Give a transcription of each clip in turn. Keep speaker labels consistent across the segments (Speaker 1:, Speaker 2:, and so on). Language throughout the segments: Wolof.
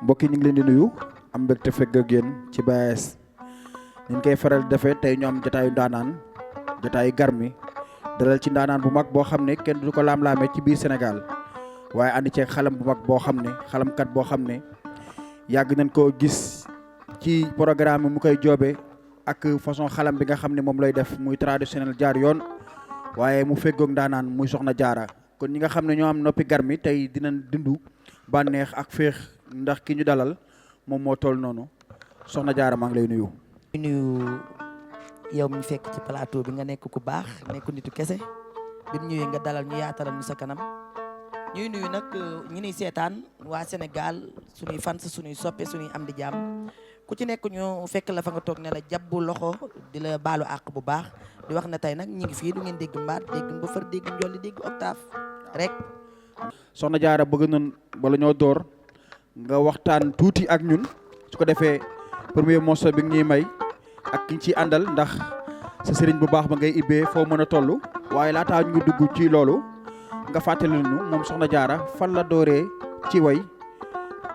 Speaker 1: mbokk yi ñu ngi leen di nuyu am mbégte fekk ak yéen ci BAS ñu koy faral di defee tey ñu am jotaayu ndaanaan jotaayu garmi dalal ci ndaanaan bu mag boo xam ne kenn du ko laam-laamee ci biir Sénégal waaye andi ceeg xalam bu mag boo xam ne xalamkat boo xam ne yàgg nañ koo gis ci programme mu koy joobe ak façon xalam bi nga xam ne moom lay def muy traditionnel jaar yoon waaye mu feggoog ndaanaan muy Soxna Diarra kon ñi nga xam ne ñoo am noppi garmi tey dinañ dundu bànneex ak féex ndax ki ñu dalal moom moo toll noonu Soxna Diarra maa ngi lay nuyu.
Speaker 2: nuyu yow mi fekk ci plateau bi nga nekk ku baax nekk nitu kese bi mu ñëwee nga dalal ñu yaatalal ñu sa kanam ñuy nuyu nag ñi niy seetaan waa Sénégal suñuy fans suñuy soppe suñuy am di jàmm ku ci nekk ñu fekk la fa nga toog ne la jàbbu loxo di la baalu àq bu baax di wax ne tey nag ñi ngi fii du ngeen dégg mbaat dégg mbëfër dégg njolli dégg octave rek.
Speaker 1: Soxna Diarra bëgg nañ bala ñoo door nga waxtaan tuuti ak ñun su ko defee premier morceau bi ñuy may ak ki ñu ciy àndal ndax sa sëriñ bu baax ba ngay ibbee foo mën a toll waaye laataa ñu dugg ci loolu nga fàttali ñu moom Soxna Diarra fan la dooree ci way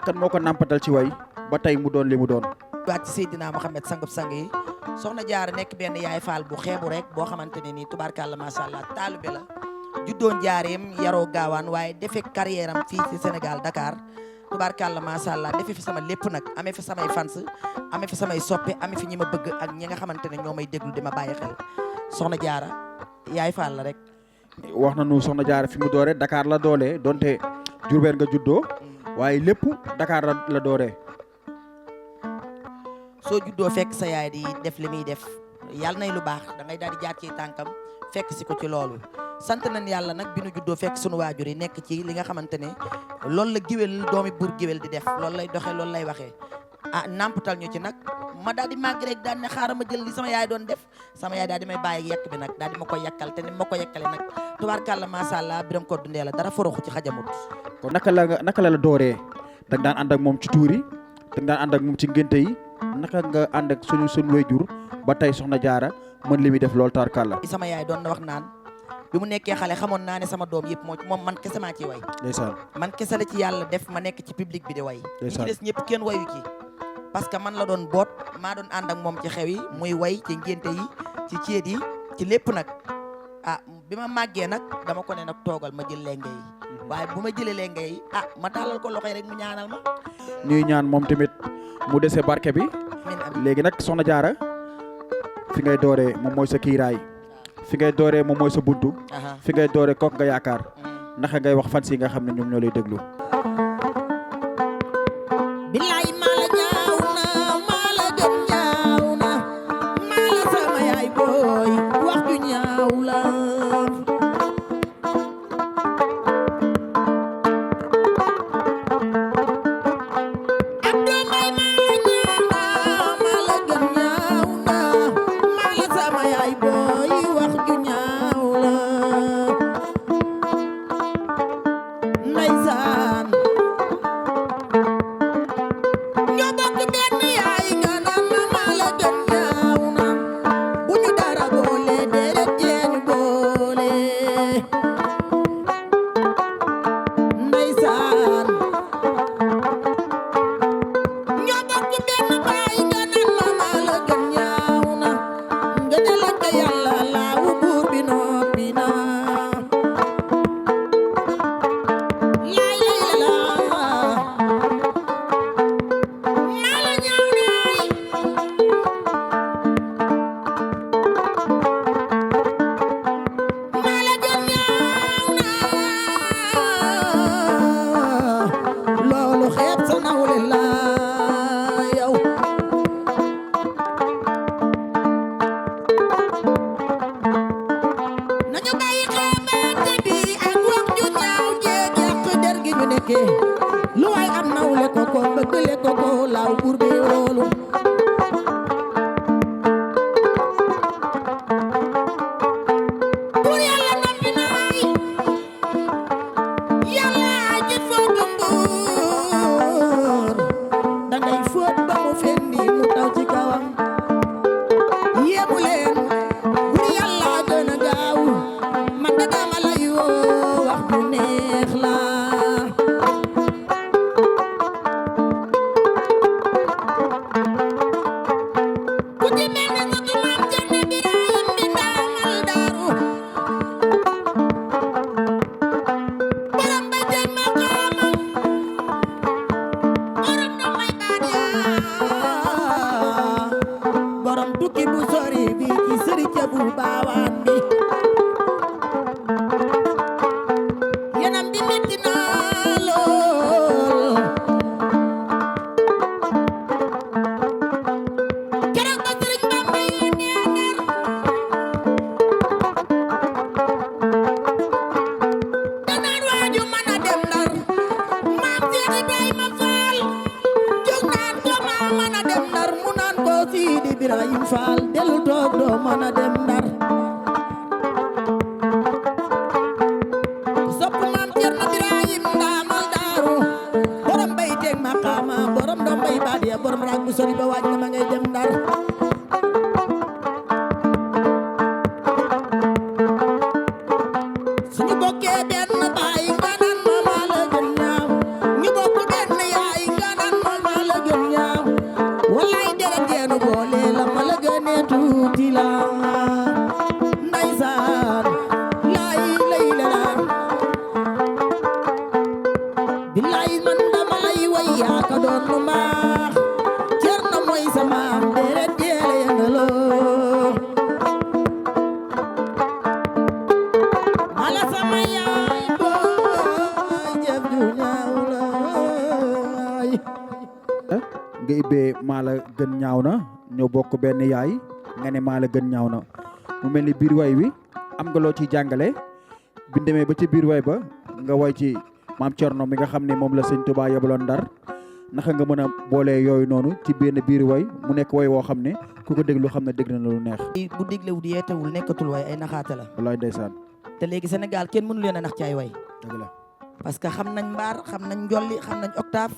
Speaker 1: kan moo ko nàmpatal ci way ba tey mu doon li mu doon.
Speaker 2: waat ci Seydina Mohamed sangub sang yi Soxna Diarra nekk benn yaay faal bu xeebu rek boo xamante ne nii tubaarkàlla macha allah taalibe la juddoo Njaareem yaroo gaawaan waaye defee carrière am fii ci Sénégal Dakar tubaarkàlla macha allah defee fi sama lépp nag amee fi samay fans amee fi samay soppe amee fi ñi ma bëgg ak ñi nga xamante ne ñoo may déglu di ma bàyyi xel Soxna Diarra yaay faal la rek.
Speaker 1: wax nañu Soxna Diarra fi mu dooree Dakar la doolee donte Diourbel nga juddoo waaye lépp Dakar la dooree.
Speaker 2: soo juddoo fekk sa yaay di def li muy def yàlla nay lu baax da ngay daal di jaar ci tànkam fekk si ko ci loolu sant nañ yàlla nag bi nu juddoo fekk sunu waajur yi nekk ci li nga xamante ne loolu la géwél doomi buur géwél di def loolu lay doxee loolu lay waxee ah nampatal ñu ci nag ma daal di màgg rek daal ne xaaral ma jël li sama yaay doon def sama yaay daal di may bàyyi yekk bi nag daal di ma ko yekkal te ni ma ko yekkale nag tubaarkàlla macha allah biram ko dundee la dara foroxu ci xajamut.
Speaker 1: kon naka la dooree da nga daan ànd ak moom ci tuur yi da nga daan ànd ak moom ci ngénte yi naka nga ànd ak suñu wayjur ba tey Soxna Diarra mën li muy def loolu tarkalla.
Speaker 2: sama yaay doon na wax naan bi mu nekkee xale xamoon naa ne sama doom yëpp moom man kese maa ciy way.
Speaker 1: ndeysaan
Speaker 2: man kese la ci yàlla def ma nekk ci public bi di way. ñi ci des ñëpp kenn wayu ci. parce que man la doon boot maa doon ànd ak moom ci xew yi muy way ci ngénte yi ci céet yi ci lépp nag ah bi ma màggee nag dama ko ne nag toogal ma jël lenge yi waaye bu ma jëlee lenge yi ah ma tàllal ko loxo yi rek mu ñaanal ma.
Speaker 1: ñuy ñaan moom tamit mu dese barke bi. léegi nag Soxna Diarra fi ngay dooree moom mooy sa kiiraay fi ngay dooree moom mooy sa buntu. fi ngay dooree kook nga yaakaar naka ngay wax fans yi nga xam ne ñoom ñoo lay déglu.
Speaker 2: billaay maa la ñaaw na maa la gën ñaaw na maa la sama yaay booy wax ju ñaaw la. lu waay am nawle ko ko bëggale ko ko laaw buur bi loolu buur yàlla noppi naay yàlla aji footu mbuur dangay foot ba mu fendi mu taw ci kawam yéemu leen buur yàlla gën a gaaw man da dama lay woo wax ju neex la Ibrahima Fall jóg naan ko maa mën a dem Ndar mu naan ko Sidi Ibrahima Fall dellu toog doo mën a dem Ndar sopp maam Cerno Ibrahim ndaamal daaru borom bay teeg maqaama borom doom bay baadiya borom raag bu sori ba waaj na ma ngay dem Ndar suñu bokkee benn baay nga naan ma maa la gën ñaaw ñu bokk benn yaay nga naan ma maa la gën ñaaw wallaay deret yeenu boole la ma la gënee tuuti la ndeysaan laay lay la billaay man dama lay way yaa ka doon lu mbaax Cerno mooy sama deret yeele yëngaloo mala sama yaay booy jëf ju ñaaw laay
Speaker 1: nga ibbee maa la gën ñaaw na ñoo bokk benn yaay nga ne maa la gën ñaaw na mu mel ni biir way wi am nga loo ciy jàngale bi ñu demee ba ci biir way ba nga way ci maam Cerno mi nga xam ne moom la sëñ Tuubaa yebaloon Ndar naka nga mën a boolee yooyu noonu ci benn biir way mu nekk way woo xam ne ku ko déglu xam ne dégg na lu neex.
Speaker 2: bu déglewul yeetewul nekkatul way ay naxaate la
Speaker 1: wallaay ndeysaan.
Speaker 2: te léegi Sénégal kenn mënu leen a nax ci ay way
Speaker 1: dëgg la
Speaker 2: parce que xam nañ mbaar xam nañ njolli xam nañ octave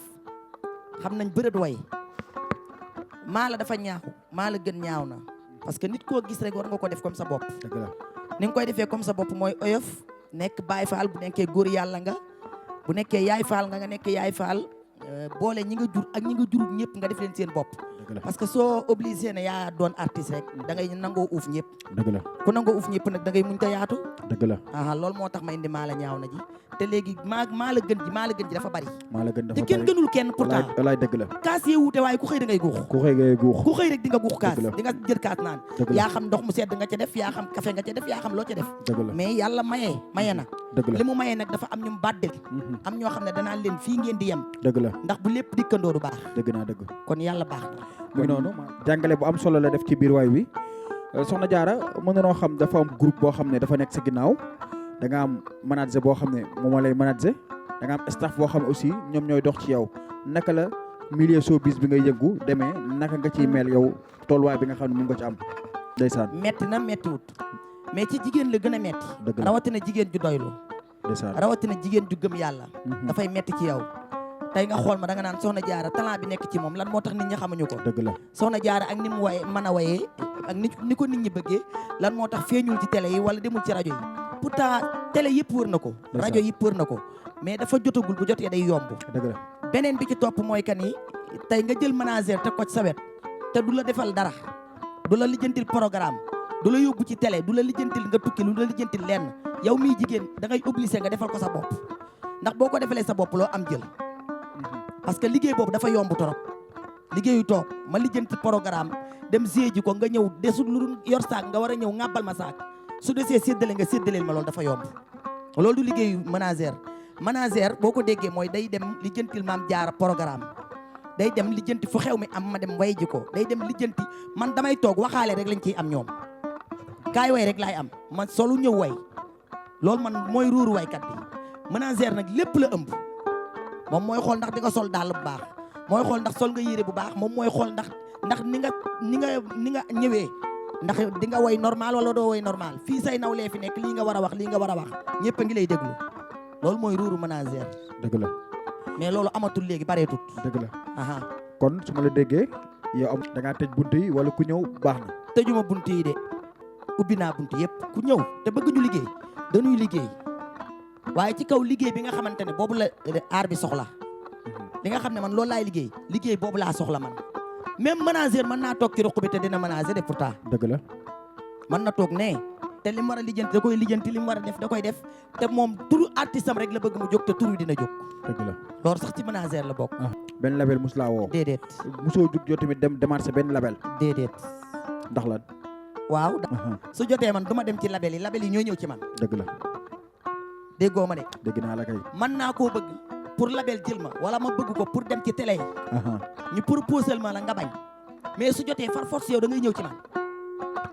Speaker 2: xam nañ bërët way maa la dafa ñaaw maa la gën ñaaw na parce que nit koo gis rek war nga ko def comme sa bopp
Speaker 1: dëgg la
Speaker 2: ni nga koy defee comme sa bopp mooy oyof nekk baay faal bu nekkee góor yàlla nga bu nekkee yaay faal nga nekk yaay faal boole ñi nga jur ak ñi nga jurut ñëpp nga def leen seen bopp parce que soo obligé ne yaa doon artiste rek da ngay nangoo uuf ñëpp
Speaker 1: dëgg la
Speaker 2: ku nangoo uuf ñëpp nag da ngay muñ ta yaatu
Speaker 1: dëgg la
Speaker 2: loolu moo tax ma indi maa la ñaaw na ji te léegi maa la gën ji dafa bari
Speaker 1: maa la gën dafa
Speaker 2: te
Speaker 1: bari
Speaker 2: kenn gënul kenn pourtant
Speaker 1: wallaay dëgg la
Speaker 2: kaas yee wuute waaye ku xëy da ngay guux
Speaker 1: ku xëy ngay guux
Speaker 2: ku xëy rek di nga guux kaas
Speaker 1: Dëgg la.
Speaker 2: di nga jël kaas naan
Speaker 1: Dëgg la.
Speaker 2: yaa xam ndox mu sedd nga ca def yaa xam café nga ca def yaa xam loo ca def
Speaker 1: dëgg la
Speaker 2: mais yàlla maye na
Speaker 1: dëgg la
Speaker 2: li mu maye nag dafa am ñu bàddel am ñoo xam ne danaan leen fii ngeen di yem
Speaker 1: dëgg la
Speaker 2: ndax bu lépp dikkandoo du baax
Speaker 1: dëgg naa dëgg
Speaker 2: kon yàlla baax na
Speaker 1: mu ngi noonu jàngale bu am solo la def ci biir waay wi soxna Jaara mën nanoo xam dafa am groupe boo xam ne dafa nekk sa ginnaaw da nga am manager boo xam ne moom lay manager da nga am staff boo xam ne aussi ñoom ñooy dox ci yow naka la milieu showbiz bi ngay yëngu demee naka nga ciy mel yow tolluwaay bi nga xam ne mun nga ci am ndeysaan
Speaker 2: metti na mettiwut mais ci jigéen la gën a metti
Speaker 1: dëgg la
Speaker 2: rawatina jigéen ju doylu
Speaker 1: ndeysaan
Speaker 2: rawatina jigéen ju gëm yàlla dafay metti ci yow tey nga xool ma da nga naan soxna Jaara talent bi nekk ci moom lan moo tax nit ñi xamuñu ko
Speaker 1: dëgg la
Speaker 2: soxna Jaara ak ni mu waye mën a wayee ak ni ko nit ñi bëggee lan moo tax feeñul ci télé yi wala demul ci rajo yi pourtant télé yëpp wër na ko rajo yëpp wër na ko mais dafa jotagul bu jotee day yomb
Speaker 1: dëgg la
Speaker 2: beneen bi ci topp mooy que ni tey nga jël manager te ko ci sa wet te du la defal dara du la lijjantil programme du la yóbbu ci télé du la lijjantil nga tukki du la lijjantil lenn yow miy jigéen da ngay obligé nga defal ko sa bopp ndax boo ko defalee sa bopp loo am jël parce que liggéey boobu dafa yomb torop liggéeyu toog ma lijjanti programme dem séeji ko nga ñëw desul lu dul yor saak nga war a ñëw ŋàbbal ma saak su desee séddale nga séddaleel ma loolu dafa yomb loolu du liggéeyu manager boo ko déggee mooy day dem lijjantil maam Jaara programme day dem lijjanti fu xew mi am ma dem way ji ko day dem lijjanti man damay toog waxaale rek lañ ciy am ñoom kaay way rek laay am man solu ñëw way loolu man mooy ruuru waykat bi manager nag lépp la ëmb moom mooy xool ndax di nga sol dàll bu baax mooy xool ndax sol nga yére bu baax moom mooy xool ndax ni nga ñëwee ndax di nga way normal wala doo way normal fii say nawlee fi nekk lii nga war a wax lii nga war a wax ñëpp a ngi lay déglu loolu mooy ruuru manager
Speaker 1: dëgg la
Speaker 2: mais loolu amatul léegi bareetut
Speaker 1: dëgg la kon su ma la déggee yow am da ngaa tëj bunt yi wala ku ñëw baax na
Speaker 2: tëjuma bunt yi de ubbi naa bunt yëpp ku ñëw te bëgg ñu liggéey dañuy liggéey waaye ci kaw liggéey bi nga xamante ne boobu la aar bi soxla li nga xam ne man loolu laay liggéey boobu laa soxla man même manager mën naa toog ci ruq bi te dina manager de pourtant
Speaker 1: dëgg la
Speaker 2: mën na toog ne te li mu war a lijjanti da koy lijjanti li mu war a def da koy def te moom turu artiste am rek la bëgg mu jóg te turu dina jóg
Speaker 1: dëgg la
Speaker 2: loolu sax ci manager la bokk
Speaker 1: benn label mus laa woo
Speaker 2: déedéet
Speaker 1: musoo jug yow tamit dem démarché benn label
Speaker 2: déedéet
Speaker 1: ndax lan
Speaker 2: waaw su jotee man du ma dem ci label yi ñooy ñëw ci man
Speaker 1: dëgg la
Speaker 2: déggoo ma de
Speaker 1: dégg naa la kay
Speaker 2: mën naa koo bëgg pour label jël ma wala ma bëgg ko pour dem ci télé yi ñu proposel ma la nga bañ mais su jotee far force yow da ngay ñëw ci man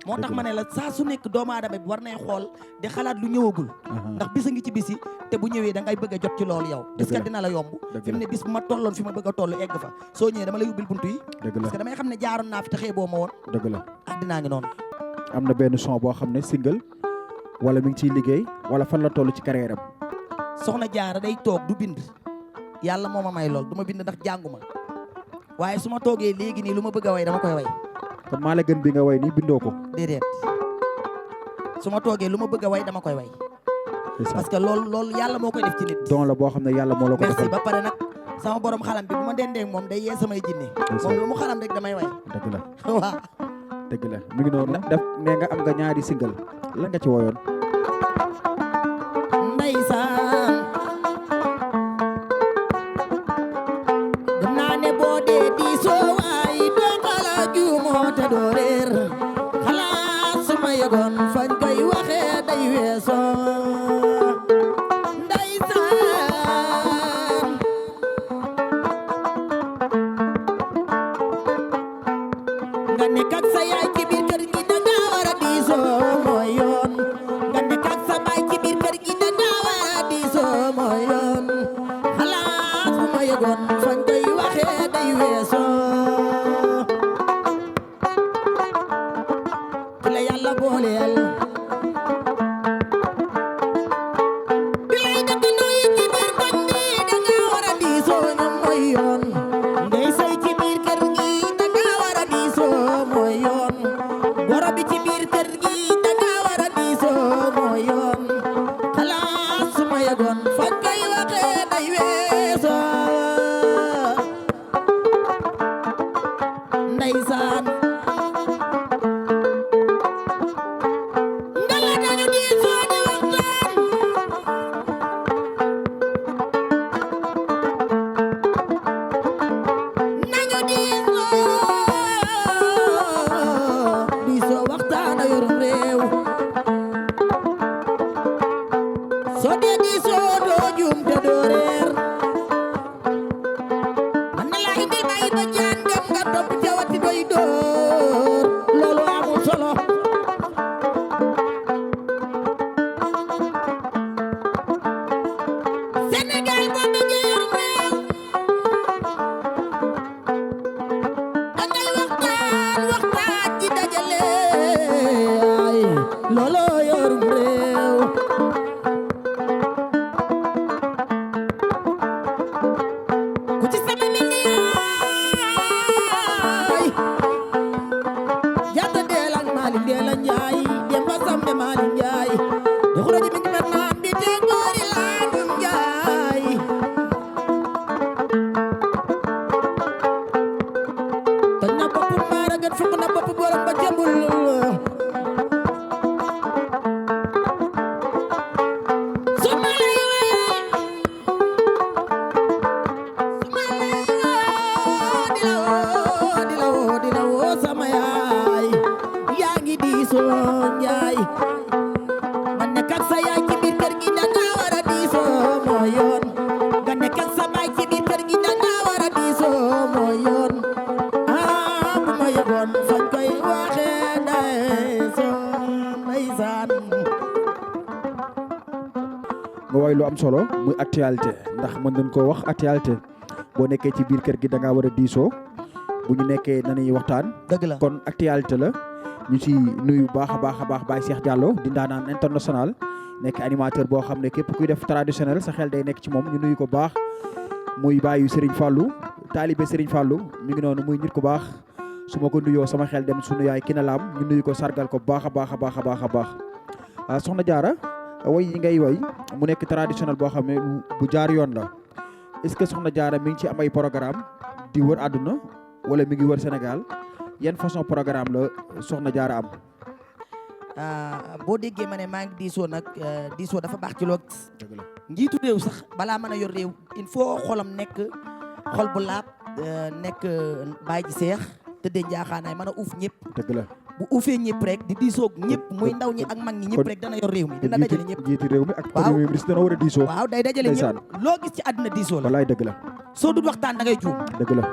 Speaker 2: moo tax ma ne la saa su nekk doomu aadama bi war nay xool di xalaat lu ñëwagul ndax bis a ngi ci bisi te bu ñëwee da ngay bëgg a jot ci loolu yow est-ce que dina la yomb fi mu ne bis bu ma tolloon fi ma bëgg a toll egg fa soo ñëwee dama lay ubbil buntu yi parce que damay xam ne jaaroon naa fi te xeeboo ma woon
Speaker 1: dëgg la
Speaker 2: addinaa ngi noonu
Speaker 1: am na benn son boo xam ne single wala mi ngi ciy liggéey wala fan la toll ci carrière am
Speaker 2: Soxna Jaara day toog du bind yàlla moo ma may lool du ma bind ndax jànguma waaye su ma toogee léegi nii lu ma bëgg a way dama koy way
Speaker 1: kon maa la gën bi nga way nii bindoo ko
Speaker 2: déedéet su ma toogee lu ma bëgg a way dama koy way parce que loolu yàlla moo koy def ci nit
Speaker 1: don la boo xam ne yàlla moo la ko defal
Speaker 2: merci ba pare nag sama borom xalam bi bu ma dendee moom day yee samay jinne moom lu mu xalam rek damay way
Speaker 1: dëgg la
Speaker 2: waaw
Speaker 1: dëgg la mu ngi noonu def nee nga am nga ñaari single lan nga ci woyoon
Speaker 2: ndeysaan gëm naa ne boo dee diisoo waay doo xala juumoo te doo réer xalaat su ma yëgoon fañ koy waxee day weesoo ndeysaan nga nekk ak sa yaay ci biir kër gi danga war a diisoo mooy yoon nga nekk ak sa baay ci biir kër gi danga war a diisoo mooy yoon xalaat bu ma yëgoon fañ koy waxee day weesoo ki la yàlla booleel bi lay dëkkandoo yi ci biir koñ bi danga war a diisoo ñoom mooy yoon ngay sëy ci biir kër gi danga war a diisoo mooy yoon goro bi ci biir kër gi danga war a diisoo mooy yoon xalaat su ma yëgoon fañ koy waxee day weesoo ndeysaan ngala dañu diisoo di waxtaan nañu diisoo waxtaan a yorum réew soo dee diisoo doo juum te doo réer man na laa indil ma it ba jaan dem nga topp jawati doy door loolu amul solo Sénégal boo bëggee yorum réew dangay waxtaan ci dajale ay looloo yorum réew ku ci sama mel ni yaay jaata deel ak Malick deel a njaay Demba Sambe Malick njaay di xuraji mi ngi mel naan bi te góori laadum njaay toj na bopp maara gën fukk na bopp borom ba jëmbul su ma lay di la woo sama yaay yaa ngi diisoo njaay man nekk ak sa yaay ci biir kër gi danga war a diisoo mooy yoon nga nekk ak sa baay ci biir kër gi danga war a diisoo mooy yoon bu ma yëgoon fañ koy waxee ndeysaan
Speaker 1: nga woy lu am solo muy actualité ndax mën nañ koo wax actualité boo nekkee ci biir kër gi da ngaa war a diisoo bu ñu nekkee nañuy waxtaan
Speaker 2: dëgg la
Speaker 1: kon actualité la ñu ci nuyu baax a baax a baax Baye Cheikh Diallo di ndaanaan international nekk animateur boo xam ne képp kuy def traditionnel sa xel day nekk ci moom ñu nuyu ko baax muy bàyyi Serigne Fallou taalibe Serigne Fallou mi ngi noonu muy nit ku baax su ma ko nuyoo sama xel dem sunu yaay Kina Lam ñu nuyu ko sargal ko baax a baax a baax a baax a baax Soxna Jaara way yi ngay way mu nekk traditionnel boo xam ne bu jaar yoon la est-ce que Soxna Jaara mi ngi ci am ay programme di wër àdduna wala mi ngi wër Sénégal yan façon programme la Soxna Jaara am
Speaker 2: boo déggee ma ne maa ngi diisoo nag diisoo dafa baax ci loo gis
Speaker 1: dëgg la
Speaker 2: njiitu réew sax balaa mën a yor réew il faut xolam nekk xol bu laab nekk baay ji seex tëddee njaaxaanaay mën a uuf ñëpp
Speaker 1: dëgg la
Speaker 2: bu uufee ñëpp rek di diisoog ñëpp muy ndaw ñi ak mag ñi ñëpp rek dana yor réew mi dina dajale ñëpp
Speaker 1: jiiti réew mi ak
Speaker 2: waaw
Speaker 1: premier ministre dana war a diisoo
Speaker 2: waaw day dajale ñëpp loo gis ci àddina diisoo la
Speaker 1: wallaay dëgg la
Speaker 2: soo dul waxtaan da ngay juum
Speaker 1: dëgg la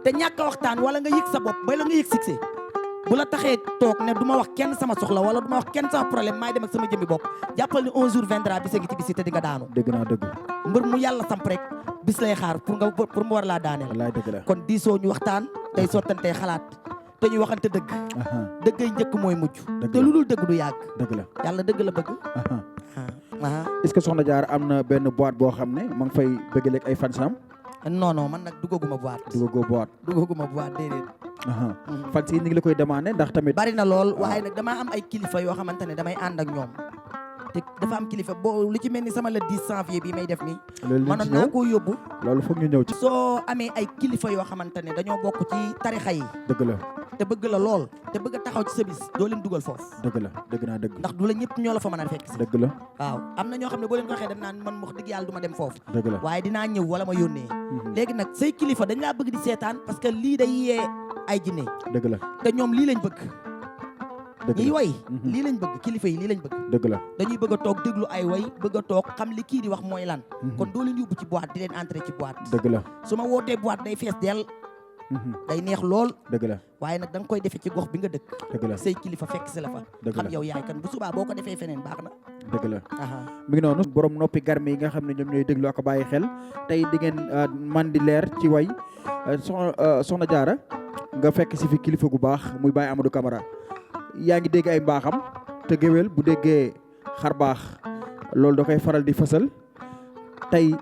Speaker 2: te ñàkk a waxtaan wala nga yëg sa bopp bay la nga yëg succès bu la taxee toog ne du ma wax kenn sama soxla wala du ma wax kenn sama problème maay dem ak sama jëmmi bopp jàppal ni un jour viendra bisa ngi ci bisi te di nga daanu
Speaker 1: dëgg naa dëgg
Speaker 2: mbër mu yàlla samp rek bis lay xaar pour mu war laa daaneel
Speaker 1: wallaay dëgg la
Speaker 2: kon diisoo ñu waxtaan tey sottantee xalaat te ñu waxante dëgg dëggay njëkk mooy mujj te lu dul dëgg du yàgg
Speaker 1: dëgg la
Speaker 2: yàlla dëgg la bëgg
Speaker 1: est-ce que Soxna Diarra am na benn boîte boo xam ne ma ngi fay bëggaleeg ay fansam
Speaker 2: non non man nag duggaguma boîte duggaguma boîte déedéet
Speaker 1: fans yi ñu ngi la koy demandé ndax tamit
Speaker 2: bari na lool waaye nag damaa am ay kilifa yoo xamante ne damay ànd ak ñoom te dafa am kilifa boo lu ci mel ni sama le 10 janvier bi may def nii mënoon naa koo yóbbu
Speaker 1: loolu foog ñu ñëw ci
Speaker 2: soo amee ay kilifa yoo xamante ne dañoo bokk ci tarixa yi
Speaker 1: dëgg la
Speaker 2: te bëgg la lool te bëgg a taxaw ci sa bis doo leen dugal foofu
Speaker 1: dëgg la dëgg naa dëgg
Speaker 2: ndax du la ñëpp ñoo la fa mën a fekk si
Speaker 1: dëgg la
Speaker 2: waaw am na ñoo xam ne boo leen ko waxee dañ naan man wax dëgg yàlla du ma dem foofu
Speaker 1: dëgg la
Speaker 2: waaye dinaa ñëw wala ma yónnee léegi nag say kilifa dañ laa bëgg di seetaan parce que lii day yee ay jinne
Speaker 1: dëgg la
Speaker 2: te ñoom lii lañ bëgg
Speaker 1: dëgg
Speaker 2: ñiy way lii lañ bëgg kilifa yi lii lañ bëgg
Speaker 1: dëgg la
Speaker 2: dañuy bëgg a toog déglu ay way bëgg a toog xam li kii di wax mooy lan kon doo leen yóbbu ci boîte di leen entrer ci boîte
Speaker 1: dëgg la
Speaker 2: su ma wootee boîte day fees dell day neex lool
Speaker 1: dëgg la
Speaker 2: waaye nag da nga koy defee ci gox bi nga dëkk
Speaker 1: dëgg la
Speaker 2: say kilifa fekk si la fa xam yow yaay kan bu subaa boo ko defee feneen baax na
Speaker 1: dëgg la mi ngi noonu borom noppi garmi yi nga xam ne ñoom ñooy déglu ak bàyyi xel tey di ngeen man di leer ci way Soxna Diarra nga fekk si fi kilifa gu baax muy Baye Amadou Camara yaa ngi dégg ay mbaaxam te géwél bu déggee xar baax loolu da koy faral di fësal tey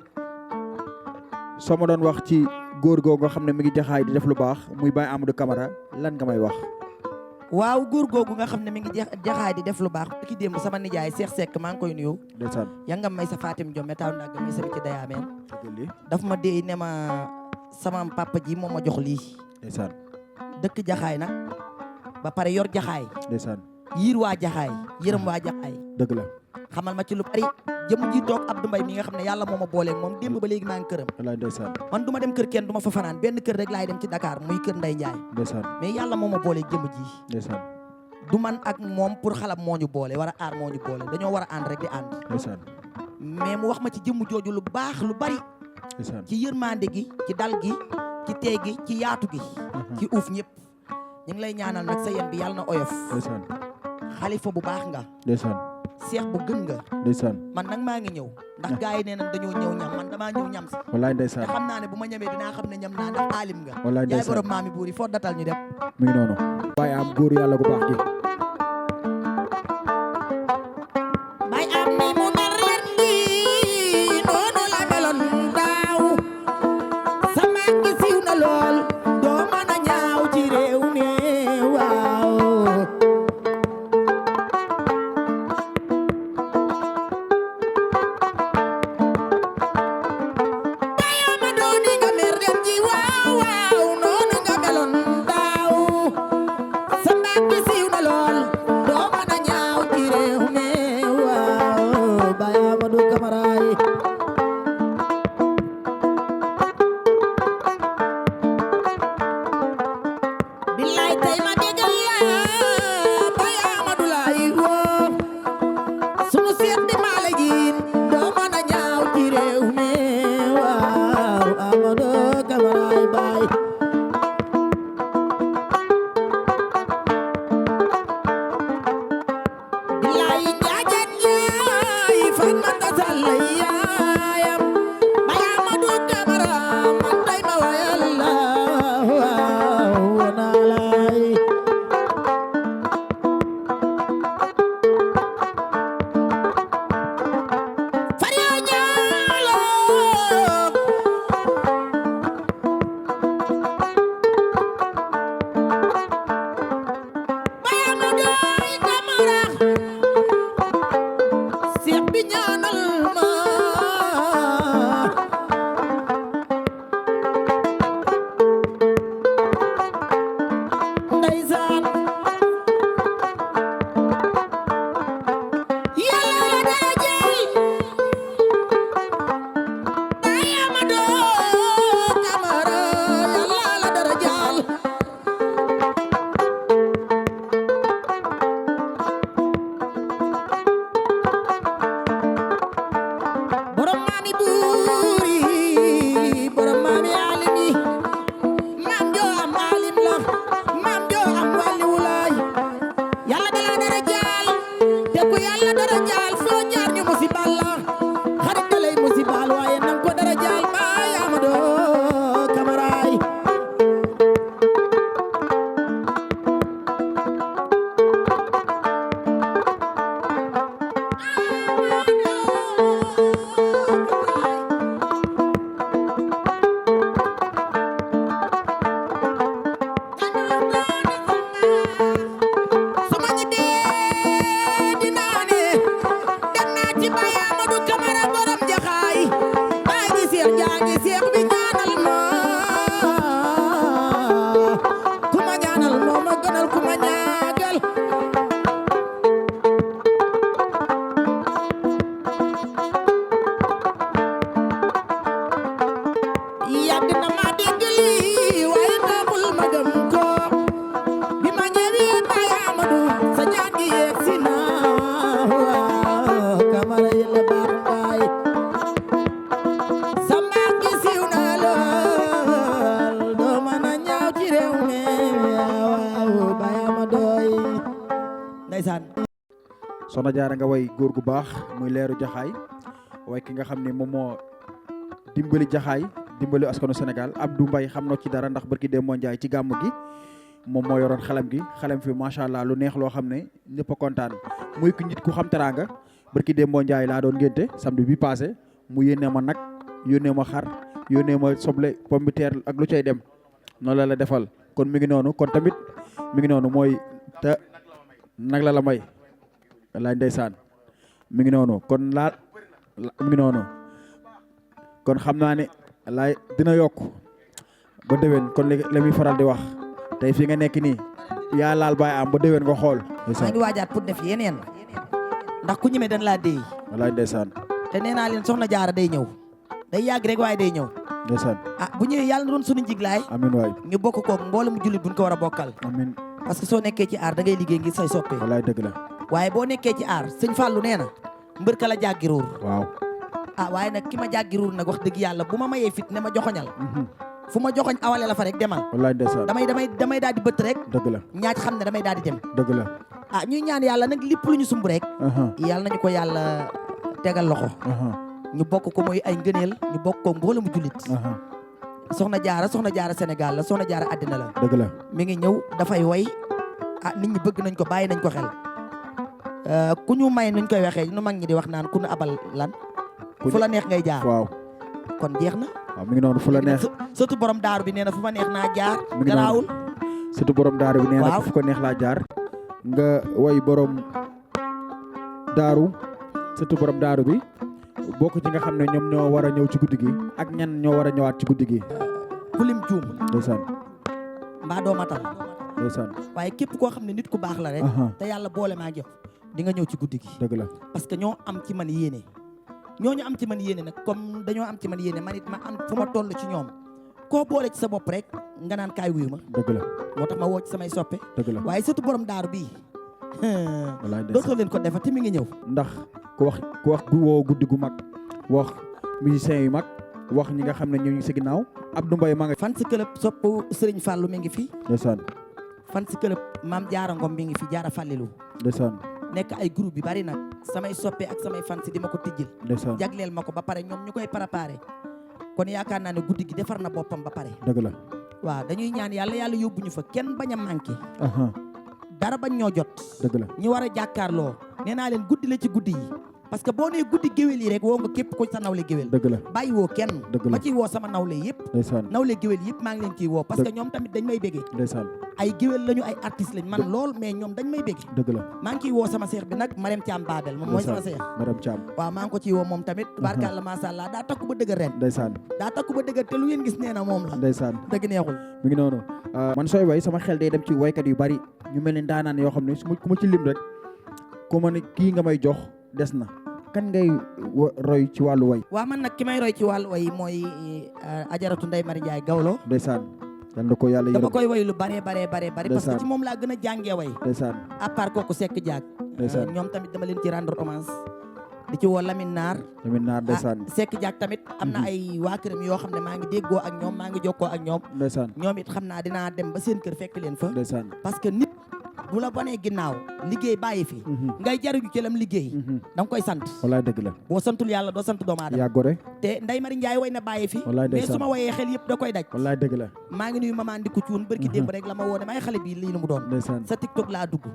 Speaker 1: soo ma doon wax ci góor goo nga xam ne mi ngi jaxaay di def lu baax muy Baye Amadou Camara lan nga may wax
Speaker 2: waaw góor googu nga xam ne mi ngi jaxaay di def lu baax ki démb sama nijaay Cheikh Seck maa ngi koy nuyu
Speaker 1: ndeysaan
Speaker 2: ya nga may sa Fatim Diome taw ndagg may sa ci dayaameen daf ma dee ne ma sama papa ji moom ma jox lii
Speaker 1: ndeysaan
Speaker 2: dëkk jaxaay nag ba pare yor jaxaay
Speaker 1: ndeysaan
Speaker 2: yiir waa jaxaay yërëm waa jaxaay
Speaker 1: dëgg la
Speaker 2: xamal ma ci lu bari jëm ji toog Abdou Mbaye mi nga xam ne yàlla moo ma booleeg moom démb ba léegi maa ngi këram
Speaker 1: wallaay ndeysaan
Speaker 2: man du ma dem kër kenn du ma fa fanaan benn kër rek laay dem ci Dakar muy kër Ndey Njaay
Speaker 1: ndeysaan
Speaker 2: mais yàlla moo ma booleeg jëm ji
Speaker 1: ndeysaan
Speaker 2: du man ak moom pour xalam moo ñu boole war a aar moo ñu boole dañoo war a ànd rek di ànd
Speaker 1: ndeysaan
Speaker 2: mais mu wax ma ci jëmm jooju lu baax lu bari
Speaker 1: ndeysaan
Speaker 2: ci yërmande gi ci dal gi ci tee gi ci yaatu gi ci uuf ñëpp ñu ngi lay ñaanal nag sa yen bi yàlla na oyof
Speaker 1: ndeysaan
Speaker 2: xalifa bu baax nga
Speaker 1: ndeysaan
Speaker 2: seex bu gën nga
Speaker 1: ndeysaan
Speaker 2: man nag maa ngi ñëw ndax gars yi nee nañ dañoo ñëw ñam man damaa ñëw ñam si
Speaker 1: wallaay
Speaker 2: te
Speaker 1: ndeysaan
Speaker 2: xam naa ne bu ma ñamee dinaa xam ne ñam naa ndax aalim nga
Speaker 1: wallaay
Speaker 2: yaay
Speaker 1: ndeysaan
Speaker 2: borom maami buur yi foo datal ñu dem
Speaker 1: mi ngi noonu waaye am góor yàlla gu baax gi
Speaker 2: bay am ni mu mel ren di noonu la meloon daaw sama gi siiw na lool doo mën a ñaaw ci réew mi waaw bayama dooni nga mer ren ji waaw waaw noonu nga meloon daaw sama gi siiw na lool ndeysaan.
Speaker 1: Soxna Jaara nga way góor gu baax muy leeru jaxaay way ki nga xam ne moom moo dimbali jaxaay dimbali askanu Sénégal Abdou Mbaye xam na ci dara ndax barki dem moo njaay ci gàmm gi moom moo yoroon xalam gi xalam fi macha allah lu neex loo xam ne ñëpp a kontaan muy ki nit ku xam teraanga barki dem moo njaay laa doon ngénte samedi bi passé mu yónnee ma nag yónnee ma xar yónnee ma soble pomme de terre ak lu cay dem noonu la defal kon mi ngi noonu kon tamit mi ngi noonu mooy te nag la may wallaay ndeysaan mi ngi noonu kon mi ngi noonu kon xam naa ne laay dina yokk ba déwén kon la muy faral di wax tey fi nga nekk nii yaa laal baay am ba déwén nga xool.
Speaker 2: maa ngi waajaat pour def yeneen ndax ku ñemee dañ laa déy.
Speaker 1: wallaay ndeysaan.
Speaker 2: te nee naa leen soxna jaara day ñëw day yàgg rek waaye day ñëw.
Speaker 1: ndeysaan.
Speaker 2: bu ñëwee yàlla na doon sunu njiglaay.
Speaker 1: amiin waay.
Speaker 2: ñu bokk koog mboolem jullit buñ ko war a bokkal.
Speaker 1: amiin.
Speaker 2: parce que soo nekkee ci aar da ngay liggéey ngir say soppe.
Speaker 1: wallaay dëgg la.
Speaker 2: waaye boo nekkee ci aar sëñ Fallou nee na mbër ka la jàggi ruur.
Speaker 1: waaw.
Speaker 2: waaye nag ki ma jàggi ruur nag wax dëgg yàlla bu ma mayee fit ne ma joxoñal. fu ma joxoñ awale la fa rek demal.
Speaker 1: wallaay ndeysaan.
Speaker 2: damay daal di bëtt rek.
Speaker 1: dëgg la.
Speaker 2: ñaaj xam ne damay daal di dem.
Speaker 1: dëgg la.
Speaker 2: ñuy ñaan yàlla nag lépp lu ñu sumb rek. yàlla nañu ko yàlla tegal loxo. ñu bokk ko muy ay ngëneel ñu bokk ko mboolemu jullit. soxna jaara Sénégal la soxna jaara àddina la.
Speaker 1: dëgg la.
Speaker 2: mi ngi ñëw dafay woy nit ñi bëgg nañ ko bàyyi nañ ko xel. ku ñu may nuñ koy waxee nu mag ñi di wax naan ku ñu abal lan. fu la neex ngay jaar.
Speaker 1: waaw.
Speaker 2: kon jeex na.
Speaker 1: waaw mi ngi noonu fu la neex.
Speaker 2: surtout borom daaru bi nee na fu ma neex naa jaar.
Speaker 1: mi ngi
Speaker 2: garaawul.
Speaker 1: surtout borom daaru bi nee na
Speaker 2: waaw
Speaker 1: fu ko neex laa jaar. nga woy borom daaru surtout borom daaru bi bokk ci nga xam ne ñoom ñoo war a ñëw ci guddi gi ak ñan ñoo war a ñëwaat ci guddi gi.
Speaker 2: kulim juum.
Speaker 1: ndeysaan.
Speaker 2: mbaa doo matal.
Speaker 1: ndeysaan.
Speaker 2: waaye képp koo xam ne nit ku baax la rek. te yàlla boole maa jox di nga ñëw ci guddi gi.
Speaker 1: dëgg la.
Speaker 2: parce que ñoo am ci man yéene. ñooñu am ci man yéene nag comme dañoo am ci man yéene man it ma am fu ma toll ci ñoom koo boole ci sa bopp rek nga naan kaay wuyu ma.
Speaker 1: dëgg la.
Speaker 2: moo tax ma woo ci samay soppe.
Speaker 1: dëgg la.
Speaker 2: waaye surtout borom daaru bii.
Speaker 1: wallaay
Speaker 2: dootoo leen ko defa te mi ngi ñëw.
Speaker 1: ndax ku wax woo guddi gu mag wax musiciens yu mag wax ñi nga xam ne ñoo ngi si ginnaaw Abdou Mbaye maa nga.
Speaker 2: fan si club sopp Serigne Fallou mi ngi fi.
Speaker 1: ndeysaan.
Speaker 2: fan si club maam Jaara Ngom mi ngi fi Jaara Fallilu.
Speaker 1: ndeysaan.
Speaker 2: nekk ay groupe yu bari nag samay soppe ak samay fan si di ma ko tijjil.
Speaker 1: ndeysaan.
Speaker 2: jagleel ma ko ba pare ñoom ñu koy préparé kon yaakaar naa ne guddi gi defar na boppam ba pare.
Speaker 1: dëgg la.
Speaker 2: waaw dañuy ñaan yàlla yóbbu ñu fa kenn bañ a manqué. dara bañ ñoo jot.
Speaker 1: dëgg la.
Speaker 2: ñu war a jàkkaarloo nee naa leen guddi la ci guddi yi parce que boo nee guddi géwél yi rek woo nga képp ko sa nawle géwél.
Speaker 1: dëgg la.
Speaker 2: bàyyi woo kenn.
Speaker 1: dëgg la.
Speaker 2: ma ciy woo sama nawle yëpp.
Speaker 1: ndeysaan.
Speaker 2: nawle géwél yëpp maa ngi leen ciy woo parce que ñoom tamit dañ may béggee.
Speaker 1: ndeysaan.
Speaker 2: ay géwél lañu ay artistes lañ man lool mais ñoom dañ may béggee.
Speaker 1: dëgg la.
Speaker 2: maa ngi ciy woo sama seex bi nag Marème Thiam Babel moom mooy sama seex.
Speaker 1: Marème Thiam.
Speaker 2: waaw maa ngi ko ciy woo moom tamit tubaarkàlla macha allah daa takku ba dëgër ren.
Speaker 1: ndeysaan.
Speaker 2: daa takku ba dëgër te lu ngeen gis nee na moom la.
Speaker 1: ndeysaan.
Speaker 2: dëgg neexul.
Speaker 1: mi ngi noonu man sooy way sama xel day dem ci waykat yu bari ñu mel ni ndaanaan yoo xam ne ku ma ci lim rek ku ma ne kii nga may jox des na kan ngay roy ci wàllu way.
Speaker 2: waaw man nag ki may roy ci wàllu way mooy ajaratu Ndeye Marie Ndiaye Gawlo.
Speaker 1: ndeysaan. yal na ko yàlla yërëm.
Speaker 2: dama koy way lu bare parce que ci moom laa gën a jàngee way.
Speaker 1: ndeysaan.
Speaker 2: à part kooku Seck Diak.
Speaker 1: ndeysaan.
Speaker 2: ñoom tamit dama leen ci rendre hommage di ci woo Lamine Naar.
Speaker 1: Lamine Naar ndeysaan.
Speaker 2: Seck Diak tamit am na ay waa këram yoo xam ne maa ngi déggoo ak ñoom maa ngi jokkoo ak ñoom.
Speaker 1: ndeysaan.
Speaker 2: ñoom it xam naa dinaa dem ba seen kër fekk leen fa.
Speaker 1: ndeysaan.
Speaker 2: parce que nit bu la bonee ginnaaw liggéey bàyyi fi. ngay jariñu ci lam liggéey. da nga koy sant.
Speaker 1: wallaay dëgg la.
Speaker 2: boo santul yàlla doo sant doomu aadama.
Speaker 1: yaa gore.
Speaker 2: te Ndeye Marie Ndiaye way na bàyyi fi.
Speaker 1: wallaay
Speaker 2: mais
Speaker 1: ndeysaan.
Speaker 2: su ma wayee xel yëpp da koy daj.
Speaker 1: wallaay dëgg la.
Speaker 2: maa ngi nuyu maman Ndiku Cuun bërki démb rek la ma woo ne may xale bi lii lu mu doon.
Speaker 1: ndeysaan.
Speaker 2: sa TikTok laa dugg.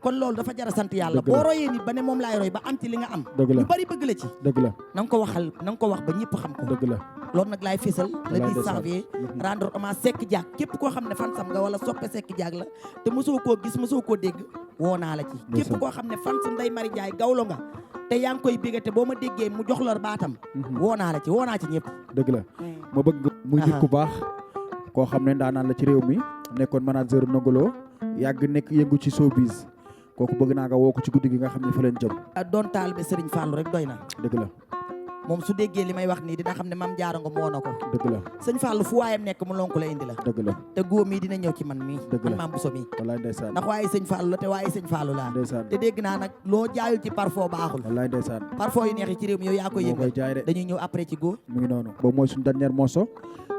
Speaker 2: kon loolu dafa jar a sant yàlla.
Speaker 1: dëgg la.
Speaker 2: boo royee nit ba ne moom laay roy ba am ci li nga am.
Speaker 1: dëgg la.
Speaker 2: ñu bari bëgg la ci.
Speaker 1: dëgg la.
Speaker 2: na nga ko waxal na nga ko wax ba ñëpp xam ko.
Speaker 1: dëgg la.
Speaker 2: loolu nag laay fésal le
Speaker 1: wallaay
Speaker 2: 10
Speaker 1: ndeysaan.
Speaker 2: janvier rendre hommage Seck Diak képp koo xam ne fan sam nga wala soppe Seck Diak la te mosoo koo gis mosoo koo dégg woo naa la ci képp koo xam ne fan sam Ndeye Marie Ndiaye Gawlo nga te yaa ngi koy bégge te boo ma déggee mu jox lor baatam woo naa la ci woo naa ci ñëpp.
Speaker 1: dëgg la. ma bëgg muy nit ku baax koo xam ne ndaanaan la ci réew mi nekkoon manager Nogolo yàgg nekk yëngu ci showbiz kooku bëgg naa nga woo ko ci guddi gi nga xam ne fa leen jëm.
Speaker 2: doon taalibe Serigne Fallou rek doy na.
Speaker 1: dëgg la.
Speaker 2: moom su déggee li may wax nii dina xam ne Mame Diarra Ngom moo na ko.
Speaker 1: dëgg la.
Speaker 2: sëñ Fallou fu waayam nekk mu lonku la indi la.
Speaker 1: dëgg la.
Speaker 2: te góor mii dina ñëw ci man mii.
Speaker 1: dëgg la
Speaker 2: man Mame Bousso mii.
Speaker 1: wallaay ndeysaan.
Speaker 2: ndax waaye sëñ Fallou la te waaye sëñ Fallou laa.
Speaker 1: ndeysaan.
Speaker 2: te dégg naa nag loo jaayul ci parfum baaxul.
Speaker 1: wallaay ndeysaan.
Speaker 2: parfum yu neex yi ci réew mi yow yaa koy
Speaker 1: moo koy
Speaker 2: yëngal
Speaker 1: jaay de.
Speaker 2: dañuy ñëw après ci góor.
Speaker 1: mu ngi noonu boobu mooy suñu dernier morceau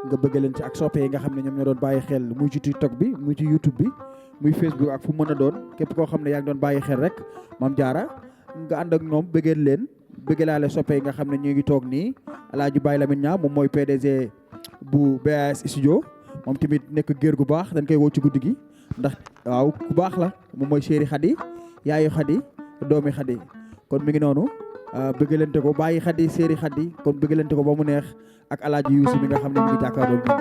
Speaker 1: nga bëgg leen ci ak soppe yi nga xam ne ñoom ñoo doon bàyyi xel muy ci TikTok bi muy ci YouTube bi muy Facebook ak fu mën a doon képp koo xam ne yaa ngi doon bàyyi xel rek Mame Diarra nga ànd ak ñoom bëggeel leen bëggelaale soppe yi nga xam ne ñu ngi toog nii Alaaji Baye Lamine Niang moom mooy PDG bu BAS studio moom tamit nekk géer gu baax dañ koy woo ci guddi gi ndax waaw ku baax la moom mooy chéri Khady yaayu Khady doomi Khady kon mi ngi noonu bëggalante ko bàyyi Khady chéri Khady kon bëggalante ko ba mu neex ak Alaaji Youssou mi nga xam ne mi ngi jàkkaarloo ñun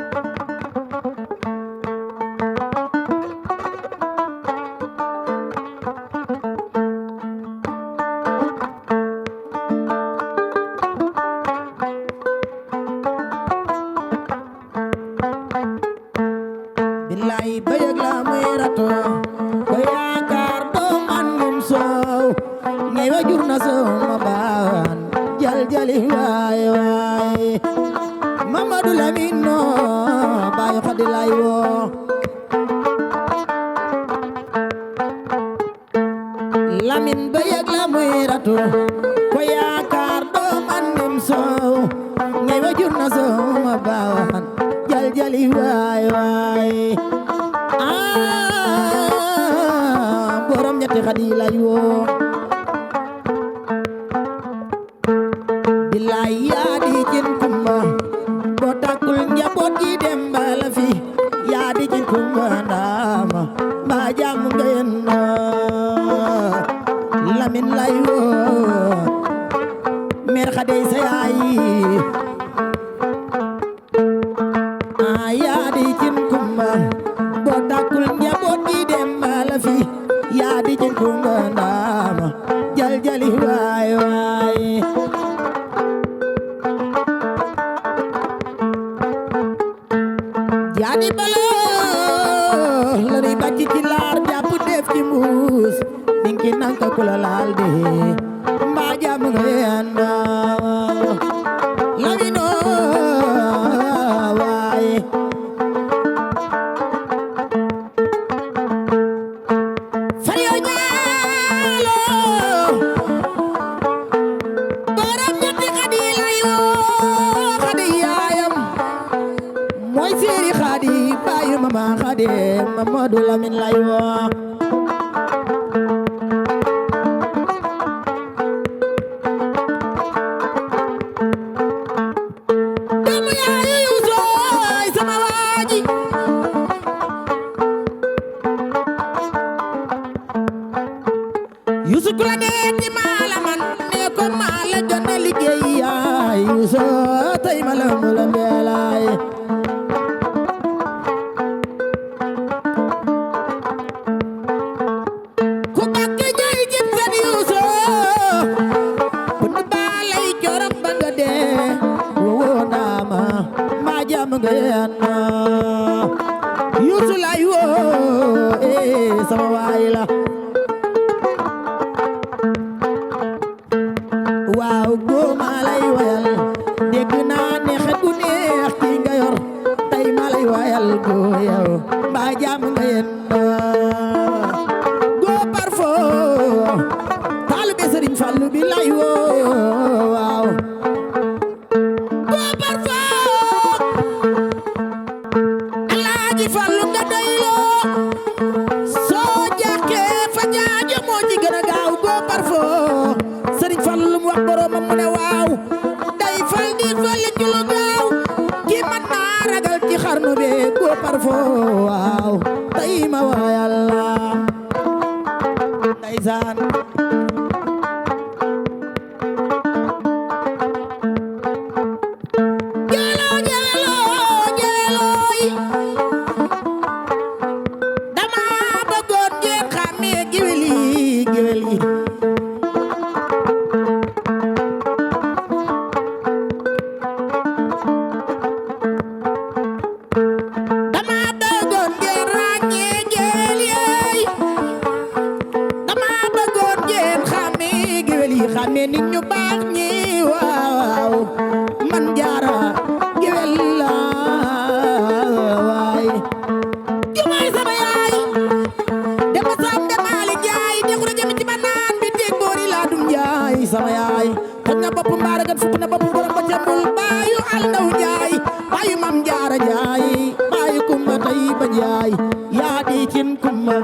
Speaker 3: Njaay baayu Mam Jaara Njaay baayu Kumba Tayba Njaay yaa di cin kumba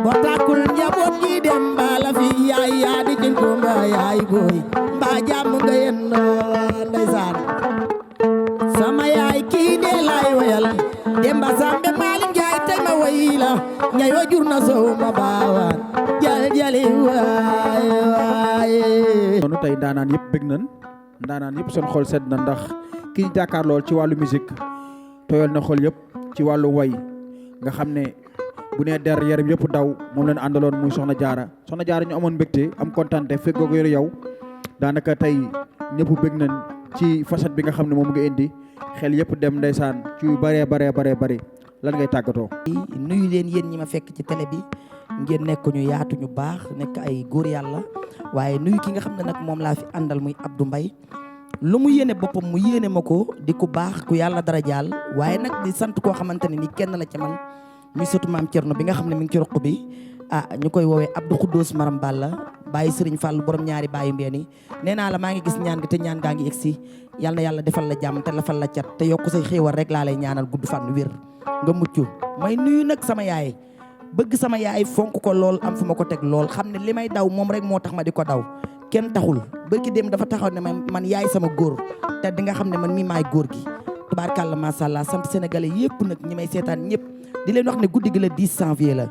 Speaker 3: bo takul njaboot gi dem bala fi yaay yaa di cin kumba yaay booy mbaa jàmm nga yendoo ndeysaan sama yaay kii de laay wayal demba sambe maalim jaay tey ma way la ñay wa jur na sow ma baawaan jal jali waay waay
Speaker 1: noonu tey ndaanaan yëpp bëgg nañ ndaanaan yëpp seen xol sedd na ndax ki ñu jàkkaar lool ci wàllu musique tooyal na xol yëpp ci wàllu way nga xam ne bu nee der yaram yëpp daw moom leen àndaloon muy Soxna Jaara ñu amoon mbégte am kontante fekk googu yow daanaka tey ñëpp bëgg nañ ci facette bi nga xam ne moom nga indi xel yëpp dem ndeysaan ci yu bëree bëri lan ngay tàggatoo.
Speaker 2: nuyu leen yéen ñi ma fekk ci télé bi ngeen nekk ñu yaatu ñu baax nekk ay góor yàlla waaye nuyu ki nga xam ne nag moom laa fi àndal muy Abdou Mbaye lu mu yéene boppam mu yéene ma ko di ku baax ku yàlla dara jaal waaye nag di sant koo xamante ne ni kenn la ci man muy sëtu maam Cerno bi nga xam ne mi ngi ci roq bi ñu koy woowee Abdou Khoudous Maram Balla bàyyi Serigne Fall borom ñaari bàyyi mbeeni nee naa la maa ngi gis ñaan gi te ñaan gaa ngi egsi yal na yàlla defal la jàmm te lafal la cat te yokk say xéewal rek laa lay ñaanal gudd fan wér nga mucc may nuyu nag sama yaay bëgg sama yaay fonk ko lool am fu ma ko teg lool xam ne li may daw moom rek moo tax ma di ko daw kenn taxul bërki dem dafa taxaw ne man yaay sama góor te di nga xam ne man mii maay góor gi tubaarkàlla macha allah sant sénégalais yëpp nag ñi may seetaan ñëpp di leen wax ne guddi gi la 10 janvier la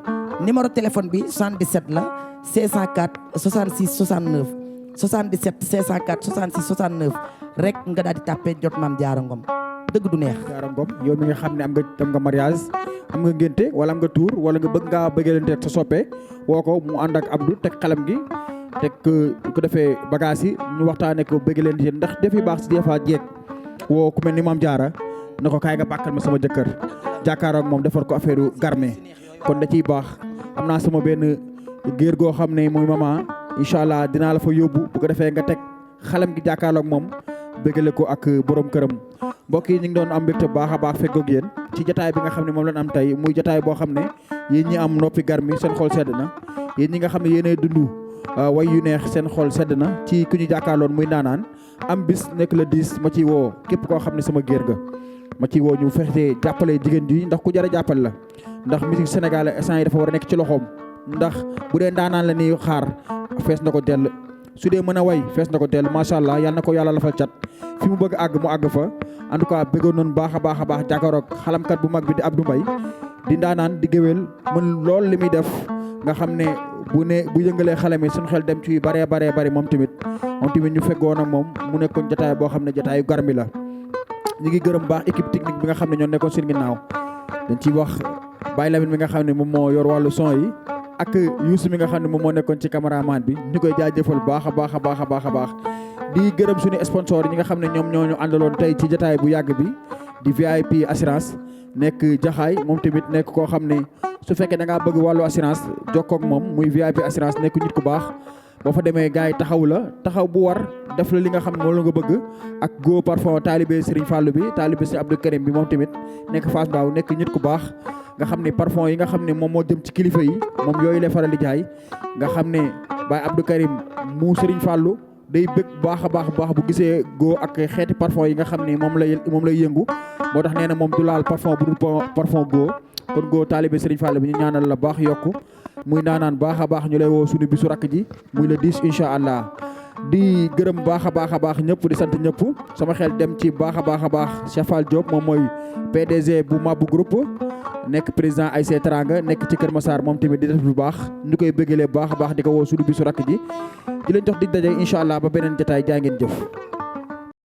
Speaker 2: numéro téléphone bi 77 la 504 66 69 77 504 66 69 rek nga daal di tàppee jot Maam Jaara Ngom dëgg du neex.
Speaker 1: Jaara Ngom yow mi nga xam ne am nga mariage am nga ngénte wala am nga tour wala nga bëgg ngaa bëggalante sa soppe woo ko mu ànd ak Abdou teg xalam gi teg ko defee bagage yi ñu waxtaanee ko bëggalante ndax defi baax si des fois jeeg woo ku mel ni Maam Jaara na ko kaay nga bàkkal ma sama jëkkër jàkkaaroo ak moom defar ko affaire garme kon da ciy baax am naa sama benn géer goo xam ne muy maman incha allah dinaa la fa yóbbu bu ko defee nga teg xalam gi jàkkaarloo ak moom bëggale ko ak borom këram mbokk yi ñu ngi doon am mbégte baax a baax fekkoog yéen ci jataay bi nga xam ne moom lañ am tey muy jataay boo xam ne yéen ñi am noppi garmi seen xol sedd na yéen ñi nga xam ne yéenay dund way yu neex seen xol sedd na ci ku ñu jàkkaarloon muy naanaan am bis nekk la 10 ma ciy woo képp koo xam ne sama géer ga ma ciy woo ñu fexe jàppale jigéen ji ndax ku jar a jàppale la ndax musique Sénégal instant yi dafa war a nekk ci loxoom ndax bu dee ndaanaan la ni xaar fees na ko dell su dee mën a way fees na ko dell macha allah yal na ko yàlla lafal cat fi mu bëgg àgg mu àgg fa en tout cas bëggoon noonu baax a baax jàkkaaroog xalamkat bu mag bi di Abdou Mbaye di ndaanaan di géwél mën lool li muy def nga xam ne bu yëngalee xale mi suñu xel dem ci yu bëree moom tamit ñu feggoon ak moom mu nekkoon jotaay boo xam ne jotaayu garmi la ñu ngi gërëm baax équipe technique bi nga xam ne ñoo nekkoon seen ginnaaw dañ ciy wax Baye Lamine mi nga xam ne moom moo yor wàllu son yi ak Youssou mi nga xam ne moom moo nekkoon ci caméraman bi ñu koy jaajëfal baax a baax di gërëm suñu sponsor ñi nga xam ne ñoom ñoo ñu àndaloon tey ci jotaay bu yàgg bi di VIP assurance nekk jaxaay moom tamit nekk koo xam ne su fekkee da ngaa bëgg wàllu assurance jokkoo ak moom muy VIP assurance nekk nit ku baax boo fa demee gars yi taxaw bu war def la li nga xam ne moom la nga bëgg ak Go Parfum taalibe Serigne Fallou bi taalibe Serigne Abdou Karim bi moom tamit nekk Fass Mbao nekk nit ku baax nga xam ne parfum yi nga xam ne moom moo jëm ci kilifa yi moom yooyu lay faral di jaay nga xam ne Baye Abdou Karim mu Serigne Fallou day bëgg baax a baax bu gisee Go ak xeeti parfum yi nga xam ne moom lay yëngu moo tax nee na moom du laal parfum bu dul parfum Go kon Go taalibe Serigne Fallou bi ñu ñaanal la baax yokku muy naanaan baax a baax ñu lay woo suñu bisu rakk ji muy le 10 incha allah di gërëm baax a baax ñëpp di sant ñëpp sama xel dem ci baax a baax Cheikh Fall Diop moom mooy PDG bu Mabou Groupe nekk président ASC Teranga nekk ci Kër Massar moom tamit di def lu baax ñu koy bëggalee baax a baax di ko woo suñu bisu rakk ji di leen jox dig daje incha allah ba beneen jotaay jaa ngeen jëf